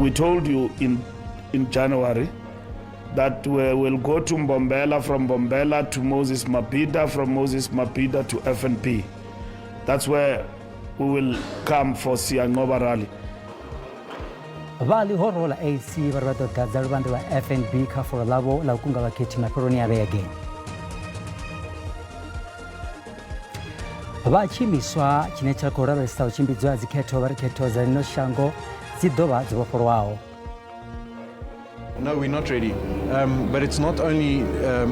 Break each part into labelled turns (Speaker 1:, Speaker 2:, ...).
Speaker 1: We told you in January that we will go to Mbombela, from Mbombela to Moses Mabhida, from Moses Mabhida to FNB. That's where we will come for Siyanqoba rally.
Speaker 2: Vha ḽihoro ḽa ANC vha ri vha ḓo ḓadza luvhanḓe lwa FNB kha fulo ḽavho ḽa u kunga vhakhethi mafheloni a vhege. Vha tshiimiswa tshine tsha khou lavhelesa u tshimbidzwa ha dzikhetho vha ri khetho dza ḽino shango dzi ḓo vha dzo vhofholowaho.
Speaker 3: No, we're not ready. But it's not only,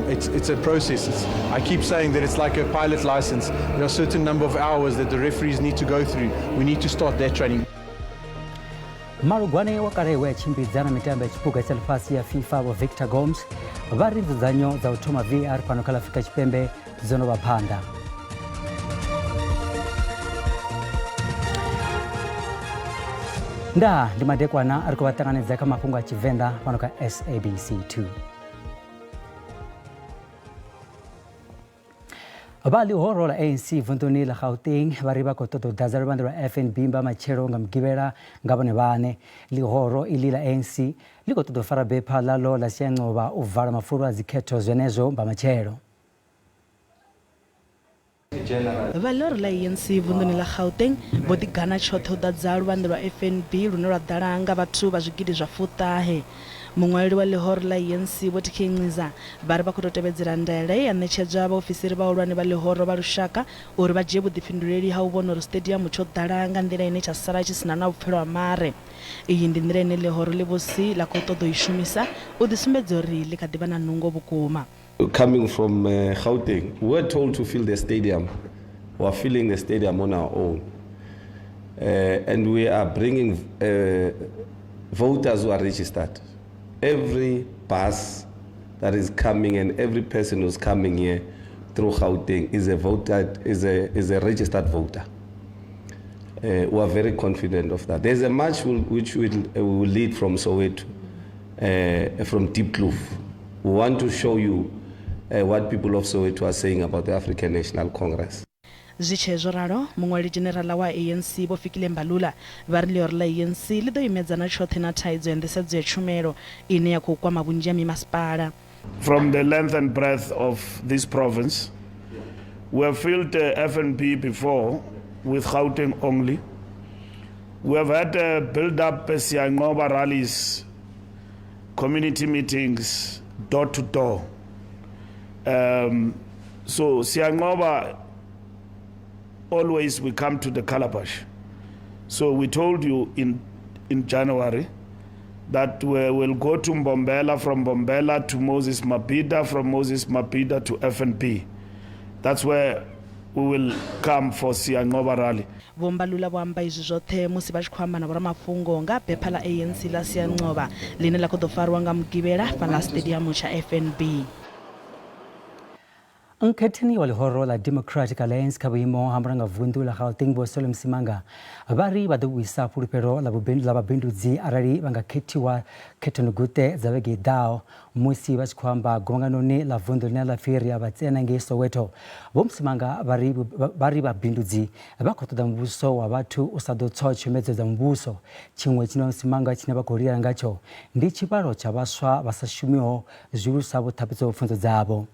Speaker 3: it's a process. I keep saying that it's like a pilot license. There are a certain number of hours that the referees need to go through. We need to start that training.
Speaker 2: Malugwane wa kale we a tshimbidza na mitambo ya tshiphuga tsha ḽifhasi ya FIFA Vho Victor Gomes vha ri nzudzanyo dza u thoma VAR fhano kha ḽa Afrika Tshipembe dzo no vha phanḓa. Ndaa ndi madekwana a ri khou vha ṱanganedza kha mafhungo a Tshivenḓa fhano kha SABC 2. Vha ḽihoro ḽa ANC vunḓuni ḽa Gauteng vha ri vha khou ṱoḓa u ḓadza luvhanḓe lwa FNB mba matshelo nga Mugivhela nga vhone vhaṋe. Ḽihoro iḽi ḽa ANC ḽi khou ṱoḓa u fara bepha ḽaḽo ḽa Sianqova u vala mafulo a dzikhetho zwenezwo mba matshelo.
Speaker 4: Vha ḽihoro ḽa ANC vunḓuni ḽa Gauteng vho ḓi gana tshoṱhe u ḓadza luvhanḓe lwa FNB lune lwa ḓala nga vhathu vha zwigidi zwa fuṱahe. Muṅwaleli wa ḽihoro ḽa ANC Vho TK Nciza vha ri vha khou tou tevhedzela ndaela ye ya ṋetshedzwa vhaofisiri vhahulwane vha ḽihoro vha lushaka uri vha dzhie vhuḓifhinduleli ha u vhona uri siṱediamu tsho ḓala nga nḓila ine tsha sala tshi si na na vhupfelo ha mare. Iyi ndi nḓila ine ḽihoro ḽivhusi ḽa khou ṱoḓa u i shumisa u ḓisumbedza uri ḽi kha ḓi vha na nungo vhukuma.
Speaker 5: Coming from Gauteng, we were told to fill the stadium. We are filling the stadium on our own. And we are bringing voters who are registered. Every bus that is coming and every person who's coming here through Gauteng is a voter, is a registered voter. We are very confident of that. There's a march which will lead from Soweto, from Diepkloof. We want to show you what people of Soweto are saying about the African National Congress.
Speaker 4: Zwi tshee zwo ralo, muṅwaleli dzhenerala wa ANC Vho Fikile Mbalula vha ri ḽihoro ḽa ANC ḽi ḓo imedzana tshoṱhe na thaidzo ya nḓisedzo ya tshumelo ine ya khou kwama vhunzhi ha mimasipala.
Speaker 1: From the length and breadth of this province, we have filled FNB before with Gauteng only. We have had build-up Siyanqoba rallies, community meetings, door to door. So Siyanqoba, always we come to the calabash. So we told you in January that we will go to Mbombela, from Mbombela to Moses Mabhida, from Moses Mabhida to FNB. That's where we will come for Siyanqoba rally.
Speaker 4: Vho Mbalula vho amba izwi zwoṱhe musi vha tshi khou amba na vhoramafhungo nga bepha ḽa ANC ḽa Siyanqoba ḽine ḽa khou ḓo farwa nga Mugivhela fhaḽa stadium tsha FNB.
Speaker 2: Nkhetheni wa ḽihoro ḽa Democratic Alliance kha vhuimo ha mulangavunḓu ḽa Gauteng Vho Solly Msimanga vha ri vha ḓo vhuisa fhulufhelo ḽa vhabindudzi arali vha nga khethiwa khethoni guṱe dza vhege i ḓaho. Musi vha tshi khou amba guvhanganoni ḽa vunḓu ḽine ḽa pfi Ri a vha tsena ngei Soweto, Vho Msimanga vha ri vha ri vhabindudzi vha khou ṱoḓa muvhuso wa vhathu u sa ḓo tswa tshomedzo dza muvhuso. Tshiṅwe tshine Vho Msimanga tshine vha khou lila ngatsho ndi tshivhalo tsha vhaswa vha sa shumiho zwihulusa vho ṱhapedzaho pfunzo dzavho.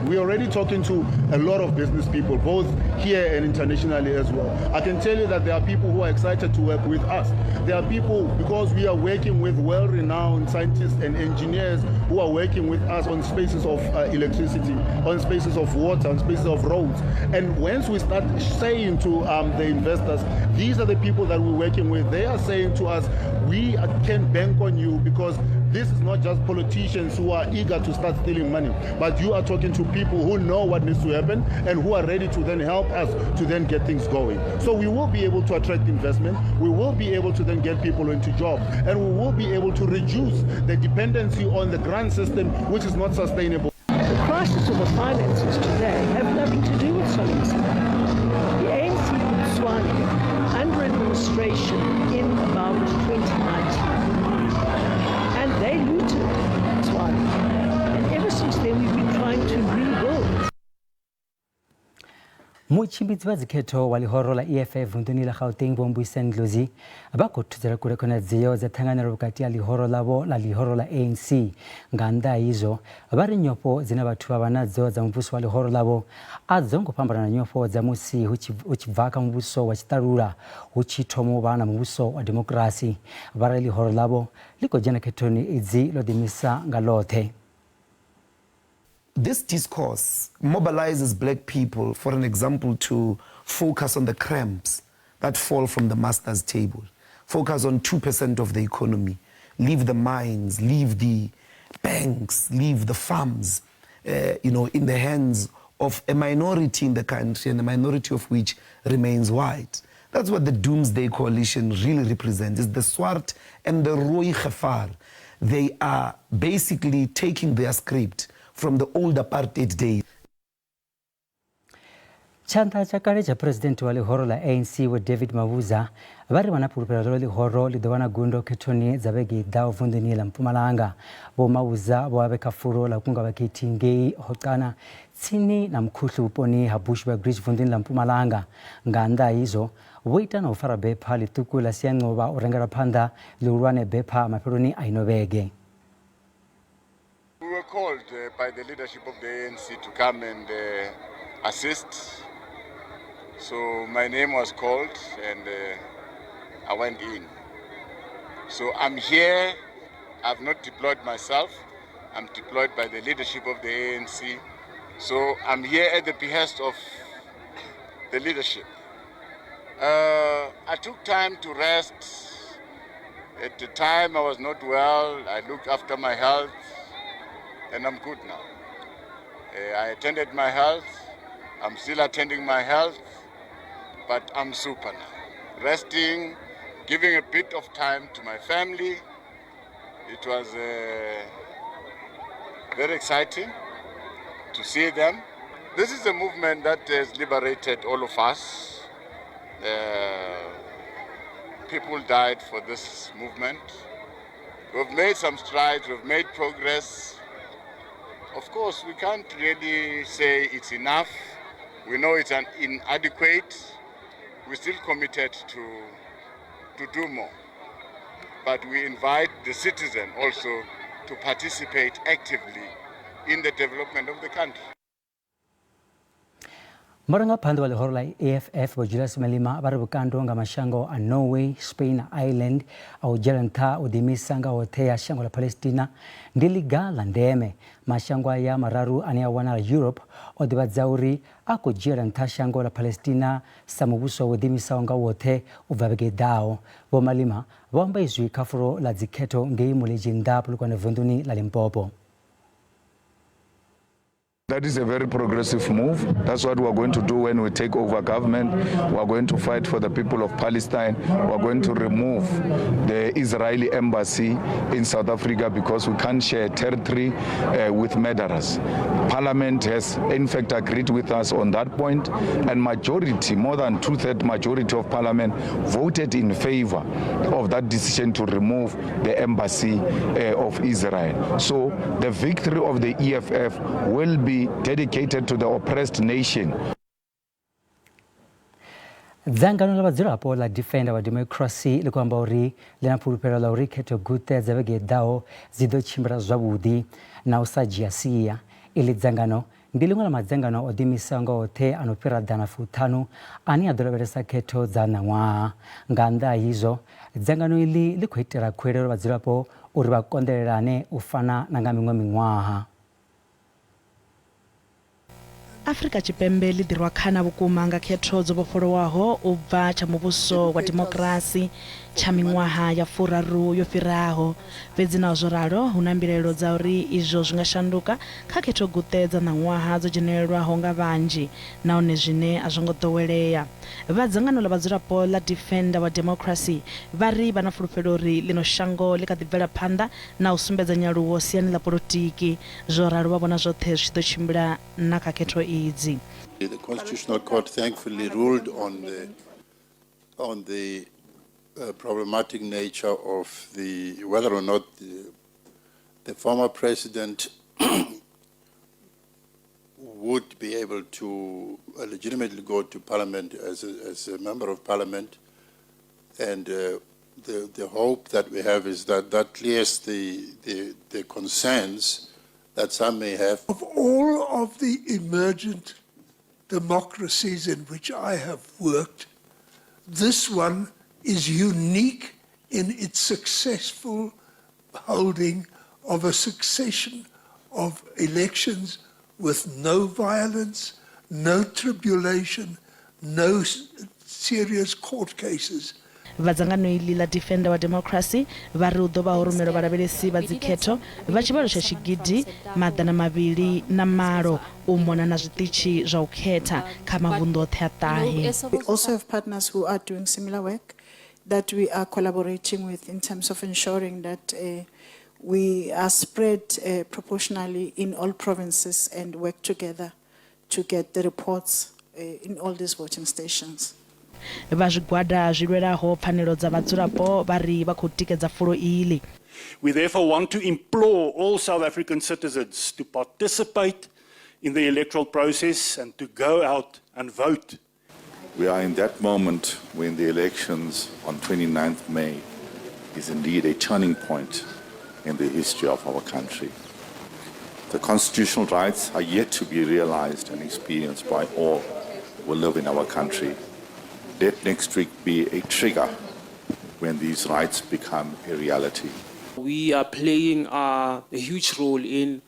Speaker 6: We're already talking to a lot of business people, both here and internationally as well. I can tell you that there are people who are excited to work with us. There are people, because we are working with well-renowned scientists and engineers who are working with us on spaces of electricity, on spaces of water, on spaces of roads. And once we start saying to the investors, these are the people that we're working with, they are saying to us, we can bank on you, because this is not just politicians who are eager to start stealing money, but you are talking to people who know what needs to happen and who are ready to then help us to then get things going. So we will be able to attract investment, we will be able to then get people into jobs, and we will be able to reduce the dependency on the grant system, which is not sustainable.
Speaker 7: The crisis of the finances today have nothing to do with Solly Msimanga. The ANC put Tshwane under administration in about 2019. And they looted Tshwane. And ever since then, we've been trying to rebuild.
Speaker 2: Mutshimbidzi wa dzikhetho wa ḽihoro ḽa EFF vunḓuni ḽa Gauteng Vho Mbuyiseni Ndlozi vha khou thudzela kule khonadzeo dza ṱhanganelo vhukati ha ḽihoro ḽavho ḽa ḽihoro ḽa ANC. Nga nnḓa ha izwo, vha ri nyofho dzine vhathu vha vha nadzo dza muvhuso wa ḽihoro ḽavho a dzo ngo fhambana na nyofho dza musi hu tshi bva kha muvhuso wa tshiṱalula hu tshi thoma u vha na muvhuso wa demokirasi. Vha ri ḽihoro ḽavho ḽi khou dzhena khethoni idzi ḽo ḓiimisa nga ḽoṱhe.
Speaker 8: This discourse mobilizes black people, for an example, to focus on the cramps that fall from the master's table, focus on 2% of the economy, leave the mines, leave the banks, leave the farms, in the hands of a minority in the country, and a minority of which remains white. That's what the Doomsday Coalition really represents. It's the Swart and the Rooi Gevaar. They are basically taking their script from the old apartheid days.
Speaker 2: Tshanḓa tsha kale tsha phuresidennde wa ḽihoro ḽa ANC Vho David Mabuza vha ri vha na fhulufhelo ḽa uri ḽihoro ḽi ḓo vha na gundo khethoni dza vhege i ḓaho vunḓuni ḽa Mpumalanga. Vho Mabuza vho vha vhe kha fulo ḽa u kunga vhakhethi ngei Hoxana tsini na Mkhuhlu vhuponi ha Bushbuckridge vunḓuni ḽa Mpumalanga. Nga nnḓa ha izwo, vho ita na u fara bepha ḽiṱuku ḽa Sianqova u rangela phanḓa ḽihulwane bepha mafheloni a ino vhege.
Speaker 9: We were called by the leadership of the ANC to come and assist. So my name was called and I went in. So I'm here. I've not deployed myself. I'm deployed by the leadership of the ANC. So I'm here at the behest of the leadership. I took time to rest. At the time I was not well. I looked after my health and I'm good now. I attended my health. I'm still attending my health, but I'm super now. Resting, giving a bit of time to my family. It was very exciting to see them. This is a movement that has liberated all of us. People died for this movement. We've made some strides, we've made progress. Of course, we can't really say it's enough. We know it's an inadequate. We're still committed to do more. But we invite the citizen also to participate actively in the development of the country.
Speaker 2: Murangaphanḓa wa ḽihoro ḽa EFF Vho Julius Malema vha ri vhukando nga mashango a Norway, Spain na Ireland a u dzhiela nṱha u ḓiimisa nga hoṱhe ha shango ḽa Palestina ndi ḽiga ḽa ndeme. Mashango aya mararu ane a wanala Europe o ḓivhadza uri a khou dzhiela nṱha shango ḽa Palestina sa muvhuso wo ḓiimisaho nga woṱhe u bva vhege i ḓaho. Vho Malema vho amba izwi kha fulo ḽa dzikhetho ngei Muledzhi nnḓa Polokwane vunḓuni ḽa Limpopo.
Speaker 10: That is a very progressive move. That's what we are going to do when we take over government. We are going to fight for the people of Palestine. We are going to remove the Israeli embassy in South Africa because we can't share territory with murderers. Parliament has in fact agreed with us on that point, and majority, more than two-thirds majority of Parliament voted in favor of that decision to remove the embassy of Israel. So the victory of the EFF will be dedicated to the oppressed nation.
Speaker 2: Dzangano ḽa vhadzulapo ḽa Defender wa Democracy ḽi khou amba uri ḽi na fhulufhelo ḽa uri khetho guṱe dza vhege i ḓaho dzi ḓo tshimbila zwavhuḓi na u sa dzhia sia. Iḽi dzangano ndi ḽiṅwe ḽa madzangano o ḓiimisaho nga oṱhe a no fhira 150 ane a ḓo lavhelesa khetho dza ṋaṅwaha. Nga nnḓa ha izwo, dzangano iḽi ḽi khou itela khuwelelo vhadzulapo uri vha konḓelelane u fana na nga miṅwe miṅwaha.
Speaker 4: Afrika Tshipembe ḽi ḓirwa khana vhukuma nga khetho dzo vhofholowaho u bva tsha muvhuso wa dimokirasi tsha miṅwaha ya furaru yo fhiraho. Fhedzi naho zwo ralo, hu na mbilaelo dza uri izwo zwi nga shanduka kha khetho guṱe dza ṋaṅwaha dzo dzhenelelwaho nga vhanzhi nahone zwine a zwo ngo ḓowelea. Vha dzangano ḽa vhadzulapo ḽa Defend Our Democracy vha ri vha na fulufhelo uri ḽino shango ḽi kha ḓi bvela phanḓa na u sumbedza nyaluwo siani ḽa polotiki. Zwo ralo vha vhona zwoṱhe zwi tshi ḓo tshimbila na kha khetho idzi.
Speaker 11: The Constitutional Court thankfully ruled on the problematic nature of the whether or not the former president would be able to legitimately go to Parliament as a member of Parliament. And the hope that we have is that that clears the concerns that some may have.
Speaker 12: Of all of the emergent democracies in which I have worked, this one is unique in its successful holding of a succession of elections with no violence, no tribulation, no serious court cases.
Speaker 4: Vha dzangano iḽi ḽa Defender wa Democracy vha ri u ḓo vha ho rumelwa vhalavhelesi vha dzikhetho vha tshivhalo tsha 2,208 u mona na zwiṱitshi zwa u khetha kha mavunḓu oṱhe a ṱahe.
Speaker 13: We also have partners who are doing similar work that we are collaborating with in terms of ensuring that we are spread proportionally in all provinces and work together to get the reports in all these voting stations.
Speaker 4: Vha zwigwada zwi lwelaho pfanelo dza vhadzulapo vha ri vha khou tikedza fulo iḽi.
Speaker 14: We therefore want to implore all South African citizens to participate in the electoral process and to go out and vote.
Speaker 15: We are in that moment when the elections on 29th May is indeed a turning point in the history of our country. The constitutional rights are yet to be realized and experienced by all who live in our country. Let next week be a trigger when these rights become a reality.
Speaker 16: We are playing a huge role in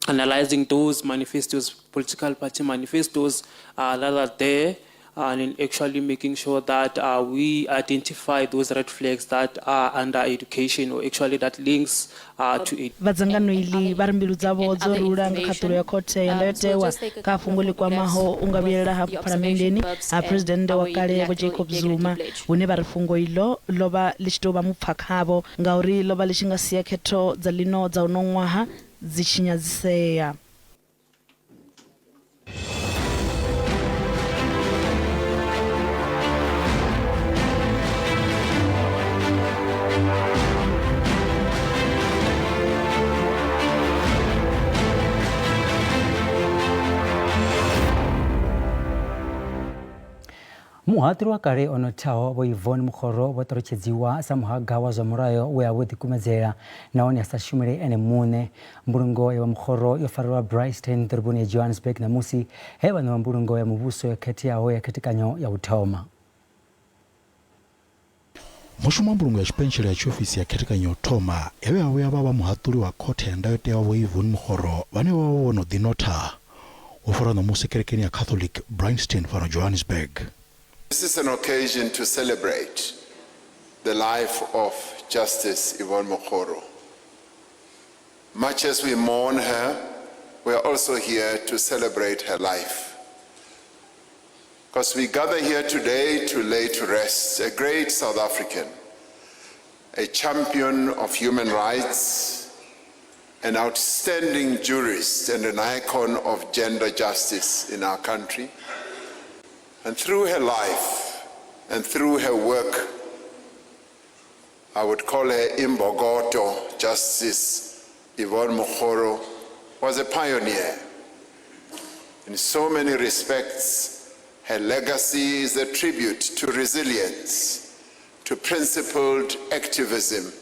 Speaker 16: analyzing those manifestos, political party manifestos that are there, and in actually making sure that we identify those red flags that are under education or actually that links to it.
Speaker 4: Vha dzangano iḽi vha ri mbilu dzavho dzo rula nga khaṱulo ya khothe ya ndayotewa kha fhungo ḽi kwamaho u nga vhuyelela hafhu phalamenndeni ha phuresidennde wa kale Vho Jacob Zuma, hune vha ri fhungo iḽo ḽo vha ḽi tshi tou vha mupfa khavho ngauri ḽo vha ḽi tshi nga sia khetho dza ḽino dza uno ṅwaha dzi tshi nyadzisea.
Speaker 2: Muhaṱuli wa kale o nothaho Vho Yvonne Mokgoro vho ṱalutshedziwa sa muhaga wa zwa mulayo we a vho ḓikumedzela nahone a sa shumele ene muṋe. Mbulungo ya Vho Mokgoro yo farelwa Bryanston ḓoroboni ya Johannesburg ṋamusi, he vha ṋewa mbulungo ya muvhuso yo khetheaho ya khethekanyo ya u thoma.
Speaker 17: Mushumo wa mbulungo ya tshipentshela ya tshiofisi ya khethekanyo ya u thoma ya vhe vha vhuya vha vha muhaṱuli wa khothe ya ndayotewa Vho Yvonne Mokgoro vhane vha vha vho no ḓi notha, wo farwa ṋamusi kerekeni ya Catholic Bryanston fhano Johannesburg.
Speaker 18: This is an occasion to celebrate the life of Justice Yvonne Mokgoro. Much as we mourn her, we are also here to celebrate her life. Because we gather here today to lay to rest a great South African, a champion of human rights, an outstanding jurist and an icon of gender justice in our country. And through her life and through her work, I would call her Imbogodo. Justice Yvonne Mokgoro was a pioneer. In so many respects, her legacy is a tribute to resilience, to principled activism,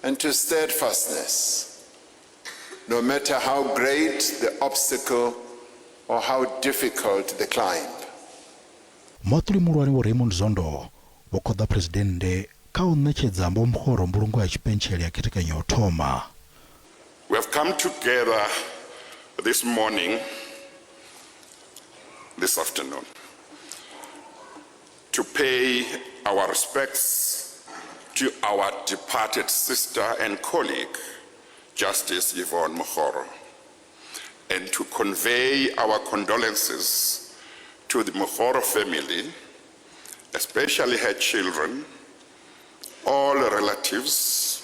Speaker 18: and to steadfastness. No matter how great the obstacle or how difficult the climb.
Speaker 17: Muhaṱuli muhulwane Vho Raymond Zondo vho khoḓa phuresidennde kha u ṋetshedza Vho Mokgoro mbulungo ya tshipentshele ya khethekanyo ya u thoma.
Speaker 19: We have come together this morning, this afternoon, to pay our respects to our departed sister and colleague, Justice Yvonne Mokgoro, and to convey our condolences to the Mokgoro family, especially her children, all relatives,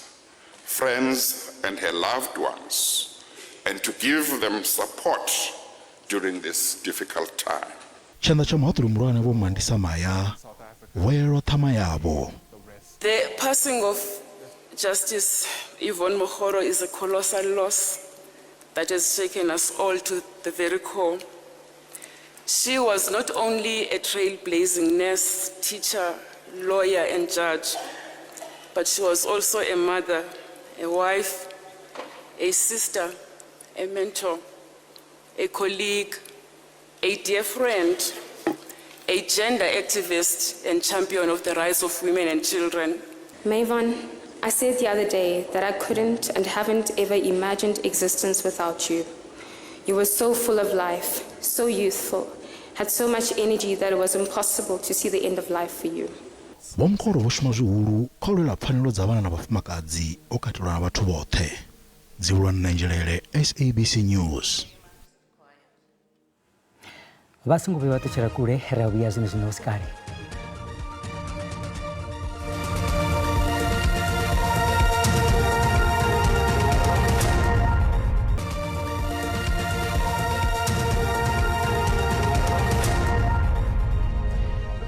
Speaker 19: friends, and her loved ones, and to give them support during this difficult time.
Speaker 17: Tshanḓa tsha muhaṱuli muhulwane Vho Mandisa Maya vho yelelwa ṱhama yavho.
Speaker 20: The passing of Justice Yvonne Mokgoro is a colossal loss that has shaken us all to the very core. She was not only a trailblazing nurse, teacher, lawyer, and judge, but she was also a mother, a wife, a sister, a mentor, a colleague, a dear friend, a gender activist, and champion of the rights of women and children.
Speaker 21: Mavon, I said the other day that I couldn't and haven't ever imagined existence without you. You were so full of life, so youthful, had so much energy that it was impossible to see the end of life for you.
Speaker 17: Vho Mokgoro vho shuma zwihulu kha u lwela pfanelo dza vhana na vhafumakadzi o katelwa na vhathu vhoṱhe. Dzivhuluwa Nenzhelele, SABC News.
Speaker 2: Vha songo vhuya vha ṱutshela kule, ri a vhuya zwino zwino hu si kale.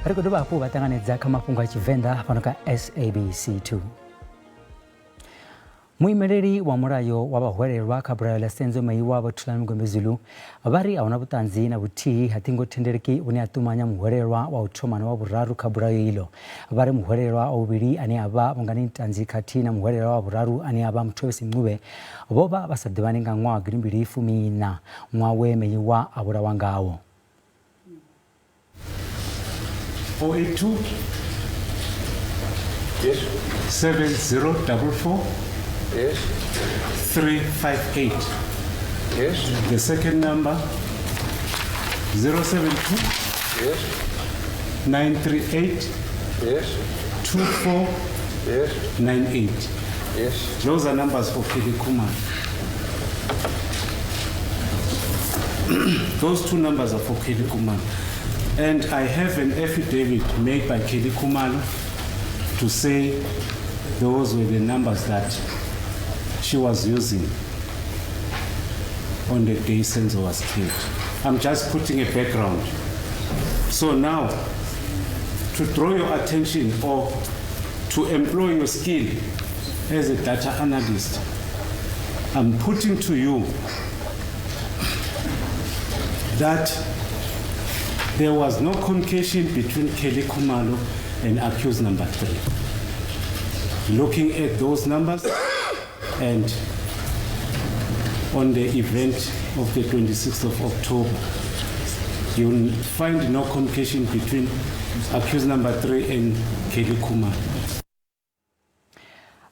Speaker 2: Ri khou dovha hafhu vha ṱanganedza kha mafhungo a Tshivenḓa fhano kha SABC 2. Muimeleli wa mulayo wa vhahwelelwa kha bulayo ḽa Senzo Meyiwa Vho Thulani Mngomezulu vha ri a huna vhuṱanzi na vhuthihi ha ṱhingothendeleki vhune ha ṱumanya muhwelelwa wa u thoma na wa vhuraru kha bulayo iḽo. Vha ri muhwelelwa wa vhuvhili ane a vha Bongani Ntanzi khathihi na muhwelelwa wa vhuraru ane a vha Mthobisi Ncube vho vha vha sa ḓivhani nga ṅwaha wa gidimbili fumi iṋa, ṅwaha we Meyiwa a vhulawa ngawo.
Speaker 22: 082 Yes. 7044 Yes. 358. Yes. The second number 072 Yes. 938 Yes. 24 Yes. 98. Yes. Those are numbers for Kelly Khumalo. Those two numbers are for Kelly Khumalo. And I have an affidavit made by Kelly Khumalo to say those were the numbers that she was using on the day Senzo was killed. I'm just putting a background. So now, to draw your attention or to employ your skill as a data analyst, I'm putting to you that there was no communication between Kelly Khumalo and accused number 3. Looking at those numbers and on the event of the 26th of October, you'll find no communication between accused number 3 and Kelly Khumalo.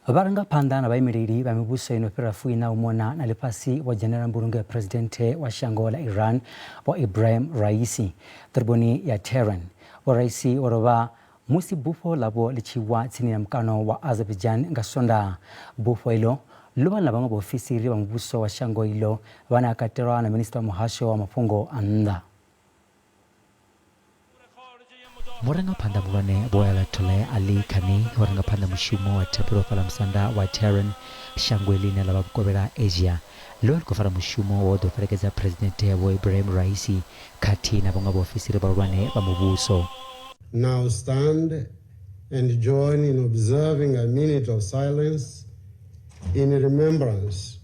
Speaker 2: Vharangaphanḓa na vhaimeleli vha mivhuso ino fhira fuiṋa u mona na ḽifhasi vho dzhenela mbulungo ya Phresidennde wa shango ḽa Iran Vho Ebrahim Raisi ḓoroboni ya Tehran. Vho Raisi vho lovha musi bufho ḽavho ḽi tshi wa tsini na mukano wa Azerbaijan nga Swondaha. Bufho iḽo ḽo vha na vhaṅwe vhaofisiri vha muvhuso wa shango iḽo vhane ha katelwa na minisiṱa wa muhasho wa mafhungo a nnḓa. Murangaphanḓa muhulwane Vho Ayatollah Ali Khamenei vho ranga phanḓa mushumo wa thabelo fhaḽa musanda wa Tehran, shango ḽine ḽa vha vhukovhela ha Asia. Ḽo vha ḽi khou fara mushumo wa u ḓo fhelekedza Phresidennde Vho Ebrahim Raisi khathihi na vhaṅwe vhaofisiri vhahulwane vha muvhuso.
Speaker 23: Now stand and join in observing a minute of silence in remembrance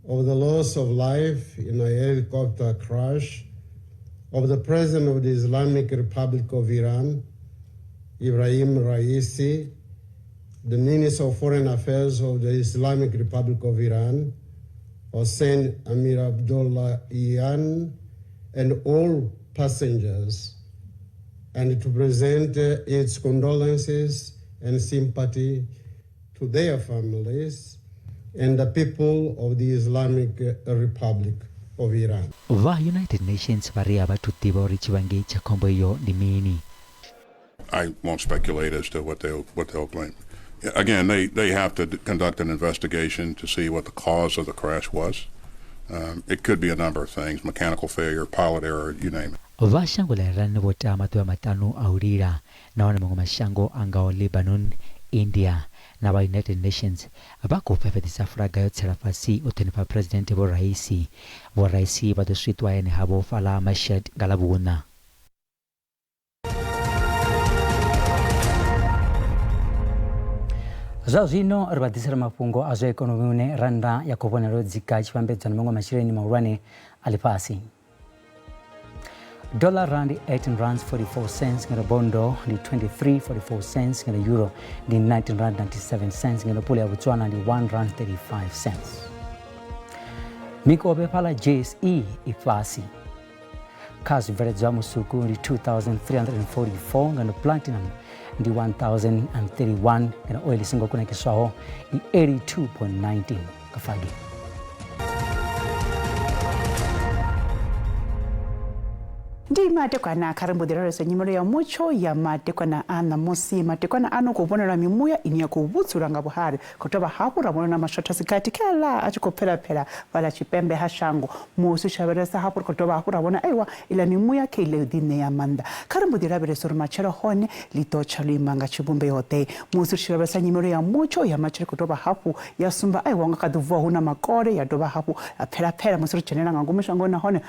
Speaker 23: of the loss of life in a helicopter crash of the President of the Islamic Republic of Iran, Ibrahim Raisi, the Minister of Foreign Affairs of the Islamic Republic of Iran, Hossein Amir Abdollahian, and all passengers, and to present its condolences and sympathy to their families and the people of the Islamic Republic of Iran.
Speaker 2: Vha United Nations vha ri a vha thu ḓivha uri tshivhangi tsha khombo iyo ndi mini.
Speaker 24: I won't speculate as to what they'll blame. Again, they have to conduct an investigation to see what the cause of the crash was. It could be a number of things, mechanical failure, pilot error, you name it.
Speaker 2: Vha shango ḽa Iran vho ta maḓuvha maṱanu a u lila, nahone maṅwe mashango a ngaho Lebanon, India na vha United Nations vha khou fhefheḓisa fulaga yo tsela fhasi u ṱhonifha Phresidennde Vho Raisi. Vho Raisi vha ḓo swiṱwa hayani havho fhaḽa Mashhad nga Ḽavhuṋa. Zwa zwino ri vha ḓisela mafhungo a zwa ikonomi hune rannda ya khou vhonala yo dzika tshi vhambedzwa na maṅwe masheleni mahulwane a ḽifhasi. Dollar rand 18 rands 44 cents ngeno bondo ndi 23.44 cents ngeno euro ndi 19 rand 97 cents ngeno pula ya Botswana ndi 1 rand 35 cents. Mikovhe fhaḽa JSE i fhasi kha zwibveledzwa musuku ndi 2344 ngeno platinum ndi 1031 ngeno oil i songo kunakiswaho i 82.19 kafagi.
Speaker 1: Ndi madekwana kha ri mbo ḓi lavhelesa nyimelo ya mutsho ya madekwana a ṋamusi. Madekwana ano khou vhonala mimuya ine ya khou vhudzula nga vhuhali. Khou dovha hafhu ra vhona na mashotha sigathi khe aḽa a tshi khou pfela-pfela fhaḽa tshipembe ha shango. Musi u tshi lavhelesa hafhu ri khou dovha hafhu ra vhona aiwa iḽa mimuya khe iḽa yo ḓi ṋea maanḓa. Kha ri mbo ḓi lavhelesa uri matshelo hone ḽi ḓo tsha ḽo ima nga tshivhumbeo-ḓe. Musi ri tshi lavhelesa nyimelo ya mutsho ya matshelo i khou dovha hafhu ya sumba aiwa hu nga kha ḓi vuwa hu na makole ya dovha hafhu ya pfela-pfela musi ri dzhenela nga ngomu shangoni nahone.